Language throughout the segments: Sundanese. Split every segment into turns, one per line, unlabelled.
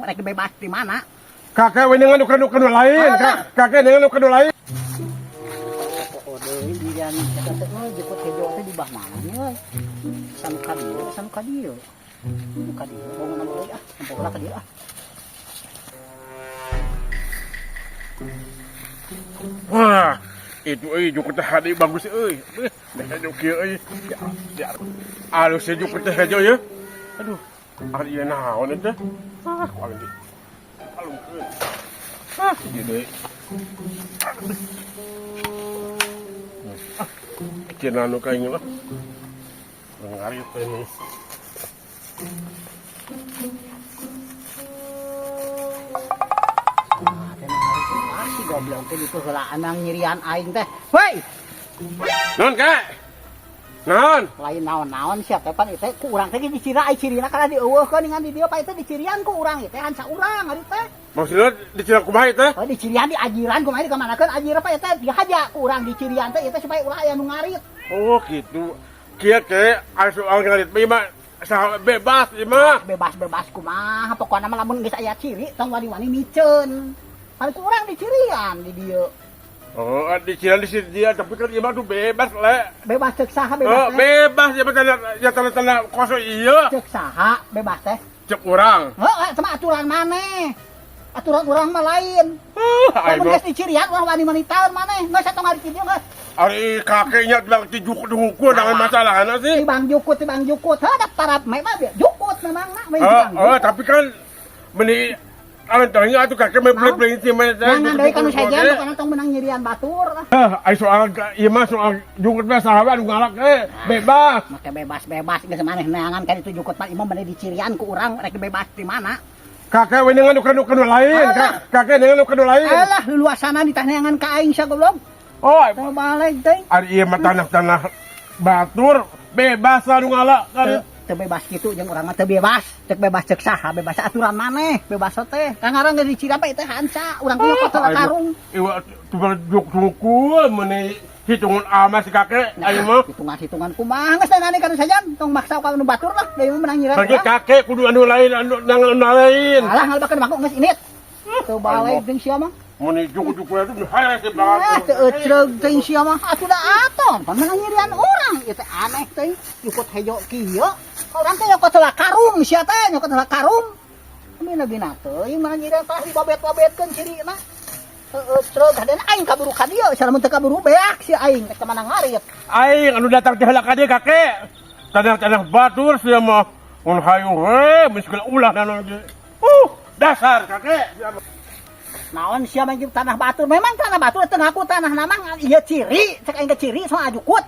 Rek bebas di mana?
Kakek we dengan nu lain. Kakek dengan nu lain.
Oh, deui dirian eta teh euy jukut hejo teh di bah mana nya euy? Sanu ka dieu, sanu ka dieu. Nu ka dieu bangunan euy ah, nempo lah ka dieu ah.
Wah, itu euy jukut teh hade bagus euy. Beh, hejo kieu euy. Ya, ya. Alus jukut teh hejo ye. Aduh, ari ieu naon eta? Ah, ku aing di. Alungkeun. Ah, ieu deui. Ah, cenah nu ka aing lah. Ngarit ini.
Ah, si goblok teh dipeuheulaan nang nyirian aing teh. Woi,
Naon, Kak? Naon?
Lain naon-naon sia teh pan ieu teh ku urang teh dicira ai cirina kana dieuweuhkeun dengan di dieu pa ieu teh dicirian ku urang ieu teh hansa urang ari teh.
Maksudnya dicira kumaha ieu teh?
Oh, dicirian diajiran kumaha dikamanakeun ajir apa ieu teh dihaja ku urang dicirian teh ieu teh supaya ulah aya nu ngarit.
Oh, gitu. Kieu ke aya soal ngarit mah ieu mah saha bebas ieu mah.
Bebas-bebas kumaha pokona mah lamun geus aya ciri tong wani-wani miceun. Pan ku urang dicirian di dieu.
Oh, dicirian di sini dia, tapi kan ieu mah tuh bebas le.
Bebas cek saha bebas
Oh,
teh?
bebas ya tanda ya tanda-tanda kosong ieu.
Cek saha bebas teh?
Cek urang.
Heeh, sama aturan maneh. Aturan urang mah lain.
Aing
Lamun
mah
geus dicirian ulah wani-wani taun maneh. Geus satong hari kieu geus.
Ari kakeknya bilang ti jukut hungkul dengan masalahna sih.
Tibang jukut, tibang jukut. Heuh, daftar memang jukut memang na,
Oh, oh, tapi kan meni awan tanya atuh kakek mah beli-beli sih mah.
Jangan deui kanu sejen pokona tong menang nyirian batur.
Ah, ai soal ieu mah soal jukut mah saha we anu ngalak ge bebas.
Make bebas-bebas geus maneh neangan kan itu jukut mah imah meni dicirian ku urang rek bebas di mana?
Kakek we dengan nu lain. Kakek dengan nu lain.
Alah, luasana ditah neangan ka aing sia goblok.
Oh,
Teu balik teh.
ari ieu mah tanah-tanah batur bebas anu ngalak kan.
Teu bebas kitu jeung urang mah teu bebas. Cek bebas cek saha, bebas aturan maneh, bebas teh. Kangarang geus dicirian teh hanca, urang teh nyokot heula karung.
Iwa tukang juk tungkul meni hitungan amat si kakek
Nah,
aing mah.
hitungan-hitungan kumaha geus nangani kanu sajan, tong maksa ka nu batur lah, deui mah menang nyirian.
Bagi kakek kudu anu lain anu nang anu lain.
Alah ngalebakeun bangku geus init. Teu balik jeung sia mah.
Meni juk-juk itu hae si
Ah,
banget.
teu ecreug teuing sia mah. Atuh da aton, pan menang nyirian urang. Ieu teh aneh teh, jukut hejo kieu. Urang teh nyokot heula karung sia teh, nyokot heula karung. Mina gina teuing menang nyirian tah dibabet-babetkeun cirina. Heueuh, ecreug hadena aing kaburu ka dieu, sia lamun teu kaburu beak si aing rek ka mana ngarit.
Aing anu datang teh heula ka dieu kakek. Tanah-tanah batur sia mah. Mun hayu we mun segala ulah naon ge. Dasar kakek sia mah.
Naon sia mah tanah batur? Memang tanah batur teu ngaku tanah nama ieu ciri, cek aing ke ciri soal ajukut.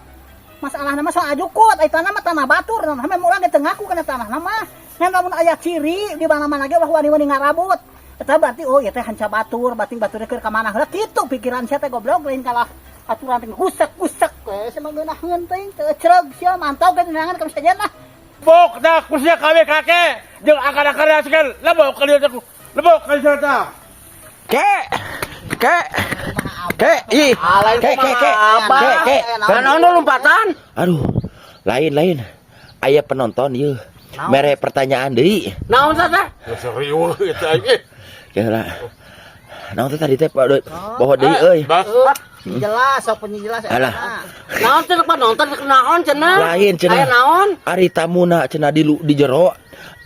Masalah nama soal ajukut, ai tanah mah tanah batur, nah memang urang ge teu ngaku kana tanah nama. Ngan lamun aya ciri di mana-mana ge ulah wani-wani ngarabut. Eta berarti oh ieu teh hanca batur, berarti batur keur ka mana heula kitu pikiran sia teh goblok lain kalah aturan teh gusek-gusek we sia mah ngeunaheun teh teu ecreug sia mantau ge neangan ka sejen lah.
Bok dah ku sia kabeh kakek jeung akar-akar sekal lebok ka dieu teh. Lebok ka dieu teh.
Kek, kek, kek, ih, kek, kek, kek, kek, kek.
Naon nu lompatan?
Aduh, lain, lain. Aya penonton ieu. Mere pertanyaan deui.
Naon teh teh?
Serius eta aing.
Kira. Naon teh tadi teh Pak bawa deui euy.
Bas.
Jelas, sok penjelas.
Alah.
Naon teh penonton naon cenah?
Lain cenah.
Aya naon?
Ari tamuna cenah di jero.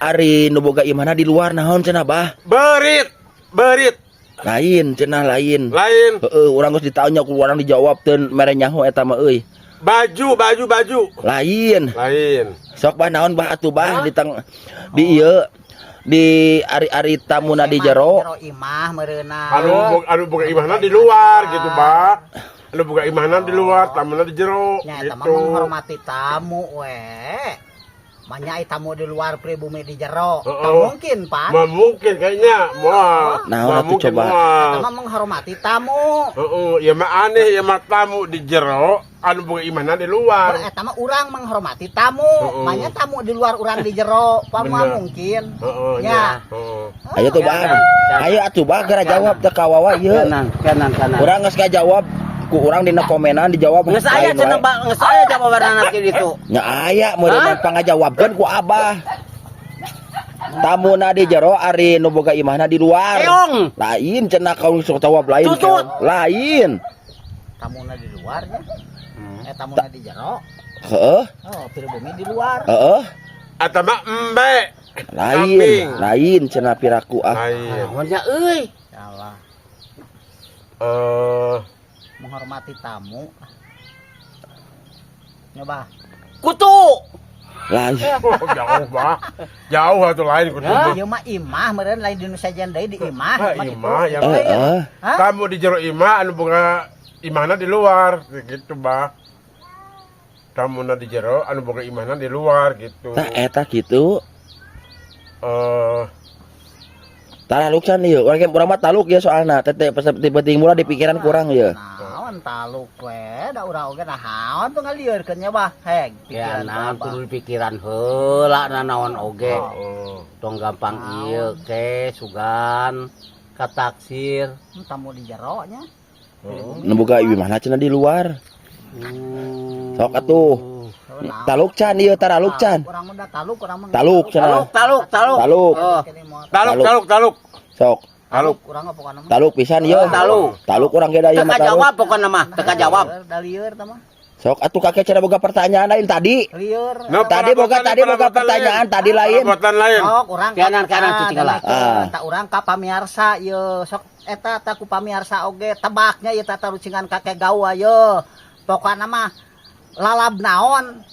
Ari nu boga imahna di luar naon cenah bah?
Berit, berit.
Lain cenah lain.
Lain.
Heeh, urang geus ditanya ku urang dijawab teu mere nyaho eta mah euy.
Baju, baju, baju.
Lain.
Lain.
Sok bah naon bah atuh bah di tang di ieu di ari-ari tamuna di jero.
Jero imah meureuna.
Anu boga imahna di luar gitu, Bah. Anu boga imahna di luar, tamuna di jero
Nya eta mah
gitu.
menghormati tamu we. Manya tamu di luar pribumi di jero.
Heeh.
Tak mungkin, Pak.
Mah mungkin kayaknya. Moal.
Naon
Mah
atuh
mungkin,
coba.
moal.
Eta mah menghormati tamu.
Heeh, ya mah aneh ya mah tamu di jero, anu boga imahna di luar.
Eta mah urang menghormati tamu.
Heeh.
Manya tamu di luar urang di jero. Pak moal
Bener.
mungkin.
Heeh,
Ya.
ya. Heeh.
Ayo tuh bah. Ayo atuh bah geura jawab teh ka Wawa ieu.
Kanan, kanan, kanan.
Urang geus ngajawab ku urang dina komenan dijawab.
Geus aya
lain
cenah
wae.
geus aya jawabanana kieu ditu.
Nya aya meureun pangajawabkeun ku Abah. Tamuna di jero, ari nu boga imahna di luar.
Keong.
Lain cenah, kau sok jawab lain.
Tutut.
Keong. Lain.
Tamuna di luarnya. Eh, tamuna di jero.
Heeh.
Oh, pribumi di luar.
Heeh.
Atau mah embe.
Lain,
Kambing.
lain cenah piraku ah.
Lain.
Naonnya euy?
Ya Allah,
Eh,
menghormati tamu. Nyoba.
Kutu.
Lain.
Oh, jauh bah. Jauh atau lain kudu.
Hah?
Ieu mah imah meureun, lain di nu sejen deui, di imah.
Ah,
Mah
imah
gitu.
yang
Heeh.
Hah?
Tamu di jero imah, anu boga imahna di luar gitu bah. Tamuna di jero, anu boga imahna di luar gitu.
Tah eta kitu.
Eh,
Taluk can ieu. Urang urang mah taluk ya soalna. Tete pas penting mula di pikiran kurang ya.
Naon taluk we, da urang oge naon tuh ngalieurkeun nya bah. Heg,
Ya
pikiran
naon
Abah.
kudu pikiran heula na naon oge.
Oh.
Tong gampang ieu ke sugan kataksir.
Tamu di jero nya.
Nu boga imahna cenah di luar. Sok atuh. Taluk can ieu, taraluk can.
Urang mah da taluk, urang mah.
Taluk cenah.
Taluk, taluk, taluk.
Taluk.
Oh.
Taluk, taluk, taluk.
Sok.
Taluk.
Urang mah pokona mah.
Taluk pisan ieu.
Oh, taluk.
Taluk urang ge da ieu
Teka
mah taluk.
jawab pokokna mah, teka jawab.
Da lieur tah mah.
Sok atuh kakek cenah boga pertanyaan lain tadi.
Lieur.
No,
Tadi boga, tadi boga pertanyaan tadi lain.
Perabotan lain.
Sok urang
Kanan, kanan, cuci kalah.
Ah.
Tak urang ka pamiarsa ieu, sok eta ta ku pamiarsa oge tebaknya ieu tata rucingan kakek gawa ye. Pokona mah lalab naon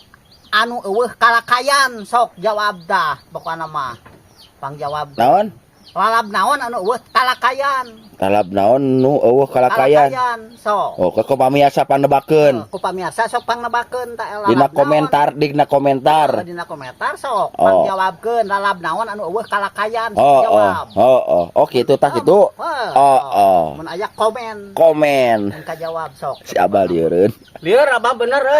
anu euweuh kalakayan, sok jawab dah pokona mah. Pangjawab.
Naon?
Lalab naon anu euweuh kalakayan?
Lalab naon nu euweuh kalakayan?
Sok.
Oh, ke pamiarsa panebakeun.
Ku pamiarsa sok pangnebakeun ta lalab
Dina
naon.
Komentar, dina komentar.
Dina komentar sok
Oh.
pangjawabkeun lalab naon anu euweuh kalakayan, sok
Oh, oh,
jawab.
oh. Oh, gitu tah gitu.
Heuh,
Oh, oh.
Mun aya komen,
Komen.
mun kajawab sok.
Si Abah lieureun.
Lieur abah bener euy.